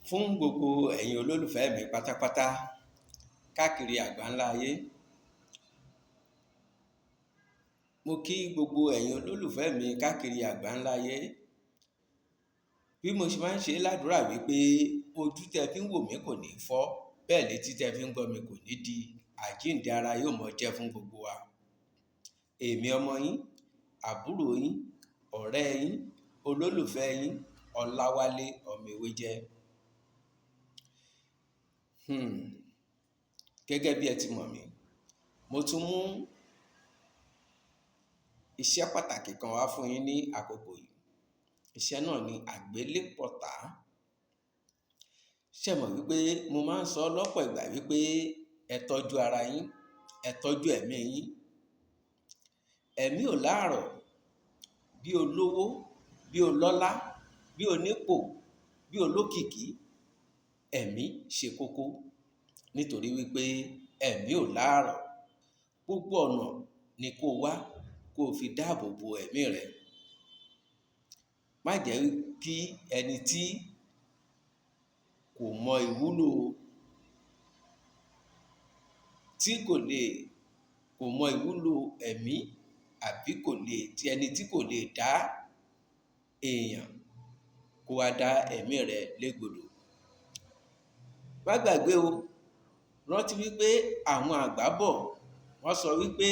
Fún gbogbo ẹ̀yin olólùfẹ́ mi pátápátá káàkiri àgbáńlá ayé. Mo kí gbogbo ẹ̀yin olólùfẹ́ mi káàkiri àgbáńlá ayé. Bí mo ṣe máa ń ṣe ládùúrà wípé ojú tẹ fi ń wò mí kò ní fọ́, bẹ́ẹ̀ létí tẹ fi ń gbọ́ mi kò ní di, àjíǹde ara yóò mọ jẹ́ fún gbogbo wa. Èmi ọmọ yín, àbúrò yín, ọ̀rẹ́ yín, olólùfẹ́ yín, Ọláwálé ọmọ Ewéjẹ́. Gẹ́gẹ́ bí ẹ ti mọ̀ mí, mo tún mú iṣẹ́ pàtàkì kan wá fún yín ní àkókò yìí. Iṣẹ́ náà ni àgbélépọ̀tá. Ṣé ẹ mọ̀ wípé mo máa ń sọ lọ́pọ̀ ìgbà wípé ẹ tọ́jú ara yín, ẹ tọ́jú ẹ̀mí yín. Ẹ̀mí ò láàrọ̀, bí olówó, bí olọ́lá, bí onípò, bí olókìkí, ẹ̀mí ṣe kókó. Nítorí wípé ẹ̀mí ò láàrọ̀. Gbogbo ọ̀nà ni kó wá kó fi dáàbò bo ẹ̀mí rẹ. Má jẹ́ kí ẹni tí kò mọ ìwúlò, tí kò lè, kò mọ ìwúlò ẹ̀mí àbí kò lè, tí ẹni tí kò lè dá èèyàn kó wá dá ẹ̀mí rẹ légbodò. Má gbàgbé o, rántí wípé àwọn àgbà bọ̀, wọ́n sọ wípé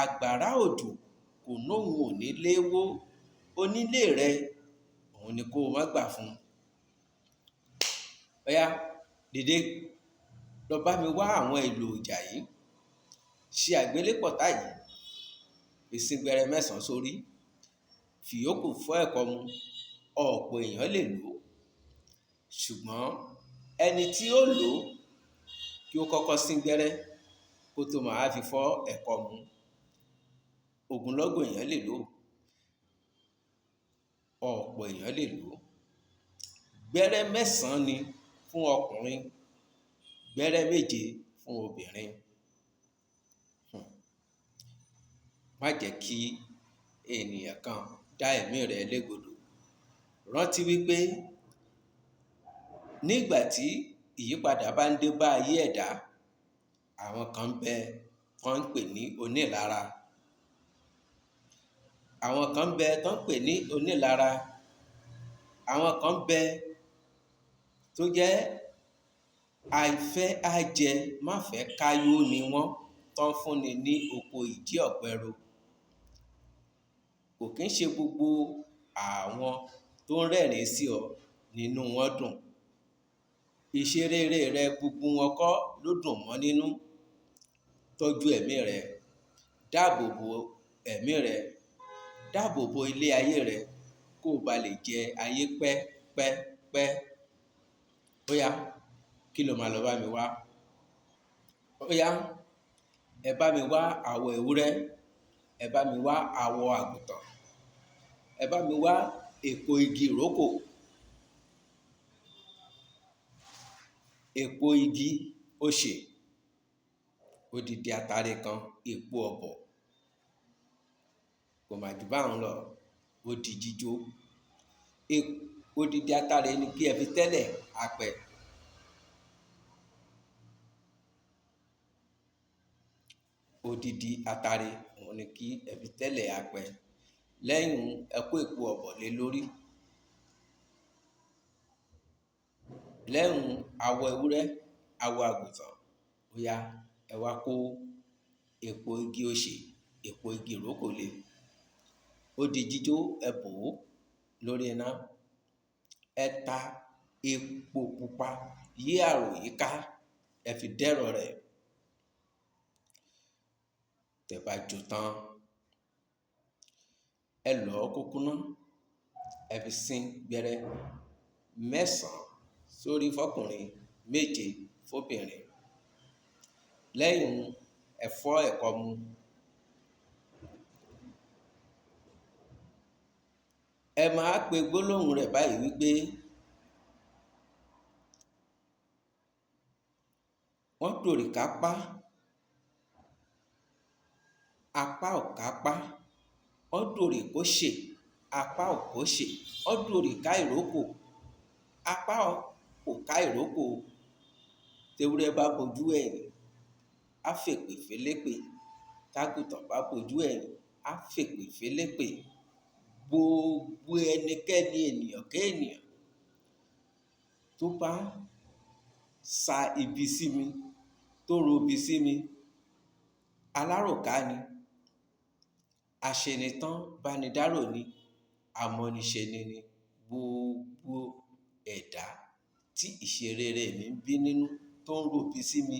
àgbàrá òjò kò nóhun ò ní lé wó, onílé rẹ, òun ni kó má gbà fún. Ọ̀yá, dìde, lọ bá mi wá àwọn èlò ìjà yìí, ṣe àgbélépọ̀tá yìí, fi sín gbẹ́rẹ́ mẹ́sàn-án sórí, fìyókù fọ́ ẹ̀kọ mu, ọ̀pọ̀ èèyàn lè lò ó. Ṣùgbọ́n ẹni tí ó lò ó kí ó kọ́kọ́ sín gbẹ́rẹ́ kó tó máa fi fọ́ ẹ̀kọ mu. Ogunlọ́gọ̀ èèyàn lè lò ó, ọ̀pọ̀ èèyàn lè lò ó. Gbẹ́rẹ́ mẹ́sàn-án ni fún ọkùnrin, gbẹ́rẹ́ méje fún obìnrin. Má jẹ́ kí ènìyàn kan dá ẹ̀mí rẹ légbodò. Rántí wípé nígbà tí ìyípadà bá ń dé bá ayé ẹ̀dá, àwọn kan ń bẹ tó ń pè ní onílara. Àwọn kan ń bẹ tó ń pè ní onílara. Àwọn kan ń bẹ tó jẹ́ àìfẹ́ ajẹ má fẹ́ káyó ni wọ́n tó ń fúnni ní oko ìdí ọ̀pẹ ro. Kò kín ṣe gbogbo àwọn tó ń rẹ́rìn-ín sí ọ nínú wọn dùn. Ìṣerere rẹ gbogbo wọn kọ́ ló dùn mọ́ nínú. Tọ́jú ẹ̀mí rẹ, dáàbò bo ẹ̀mí rẹ, dáàbò bo ilé ayé rẹ kó ba lè jẹ ayé pẹ́ pẹ́ pẹ́. Óyá, kí ló máa lọ bá mi wá? Óyá, ẹ bá mi wá àwọ̀ ewúrẹ́, ẹ bá mi wá àwọ̀ àgùntàn, ẹ bá mi wá èpo igi ìrókò, èpo igi osè, odidi atare kan, èpo ọ̀bọ̀. Kò mà jù báhun lọ, ó di jíjó. Odidi atare ni kí ẹ fi tẹ́lẹ̀ apẹ. Odidi atare òun ni kí ẹ fi tẹ́lẹ̀ apẹ. Lẹ́yìn ẹ kó èpo ọ̀bọ̀ lé lórí. Lẹ́yìn awọ ewúrẹ́, awọ àgùntàn, óyá ẹ wá kó èpo igi osè, èpo igi ìrókò lé. Ó di jíjó, ẹ bò ó lórí iná. Ẹ ta epo pupa yí ààrò yìí ká, ẹ fi dẹ́rọ̀ rẹ̀. Tẹ bá jó tán, ẹ lọ̀ ọ́ kó kúná, ẹ fi sín gbẹ́rẹ́ mẹ́sàn-án sórí fọ́kùnrin, méje fóbìnrin. Lẹ́yìn ẹ fọ́ ẹ̀kọ mu. Ẹ máa pe gbólóhùn rẹ̀ báyìí wípé wọ́n dòrì kápá, apá ò kápá, wọ́n dòrì kóṣè, apá ò kóṣè, wọ́n dòrì ká ìrókò, apá Kò ká ìrókò. Tewúrẹ́ bá bojú ẹ̀yìn, á fèpè félépè. Tágùtàn bá bojú ẹ̀yìn, á fèpè félépè. Gbogbo ẹnikẹ́ni, ènìyàn kéènìyàn tó bá sa ibi sí mi, tó ro ibi sí mi, aláròká ni, aṣenitán bánidárò ni, amọ́niṣeni ni. Gbogbo ẹ̀dá tí ìṣerere mi ń bí nínú, tó ń robi sí mi,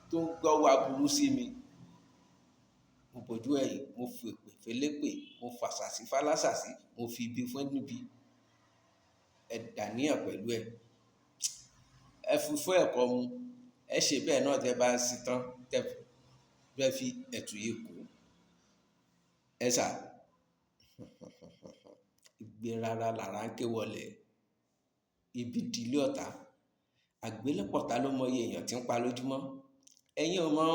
tó ń gbọ́wọ́ aburú sí mi, mo bojú ẹ̀yìn, mo fèpè félépè, mo fàsàsí fálásàsí, mo fi ibi fún níbi. Ẹ dàníyàn pẹ̀lú ẹ. Ẹ fi fún ẹ̀kọ́ mu. Ẹ ṣe bẹ́ẹ̀ náà tẹ bá ń sin tán, tẹ fẹ́ fi ẹ̀tù yìí kù. Ẹ sà. Igbe rara làrá ń ké wọlé. Ibi dìlé ọ̀tá. Àgbélẹ̀pọ̀tá ló mọ iye èèyàn tí ń pa lójúmọ́. Ẹ̀yin ò mọ̀,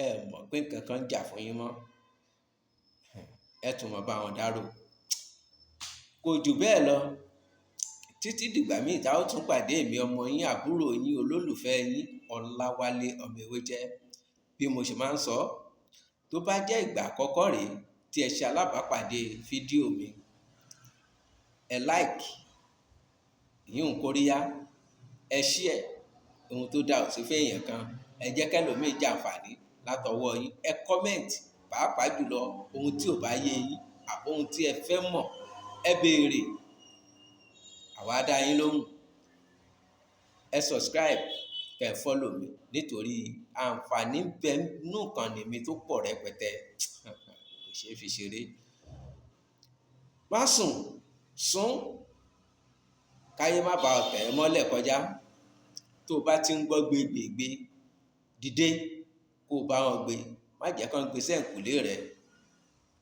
ẹ mọ̀ pé nǹkan kan ń jà fún yín mọ́. Ẹ tún mọ̀ bá wọn dárò. Kò jù bẹ́ẹ̀ lọ. Títí dìgbà míì tá ó tún pàdé, èmi ọmọ yín, àbúrò yín, olólùfẹ́ yín, Ọláwálé ọmọ Ewéjẹ́. Bí mo ṣe máa ń sọ, tó bá jẹ́ ìgbà àkọ́kọ́ rèé tí ẹ ṣe alábàápàdé fídíò mi, ẹ like, ìyún kóríyá, ẹ share, ohun tó dá ò sí fún èèyàn kan, ẹ jẹ́ kẹ́lòmíì jàǹfààní látọwọ́ yín, ẹ comment, pàápàá jùlọ ohun tí ò bá yé yín àbí ohun tí ẹ fẹ́ mọ̀, ẹ béèrè, àwa á dá yín lóhùn. Ẹ subscribe, kẹ́ ẹ follow mi, nítorí àǹfààní ń bẹ nínú ìkànnì mi tó pọ̀ rẹpẹtẹ, kò ṣeé fi ṣeré. Má sùn, sún, káyé má ba ọ̀tẹ̀ ẹ mọ́lẹ̀ kọjá. Tó o bá ti ń gbọ́ gbégbègbè, dìde kó o bá wọn gbé. Má jẹ́ kán gbé sẹ́ǹkùlé rẹ.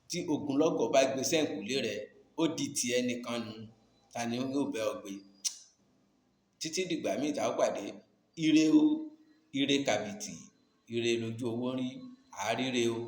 Tí ogunlọ́gọ̀ bá gbé sẹ́ǹkùlé rẹ, ó di ti ẹnìkan nu, ta ni yóò bẹ́ ọ gbé? Títí dìgbà míì tá ó pàdé, ire o, ire kàbìtì, ire lójú owó rí, àáríre o.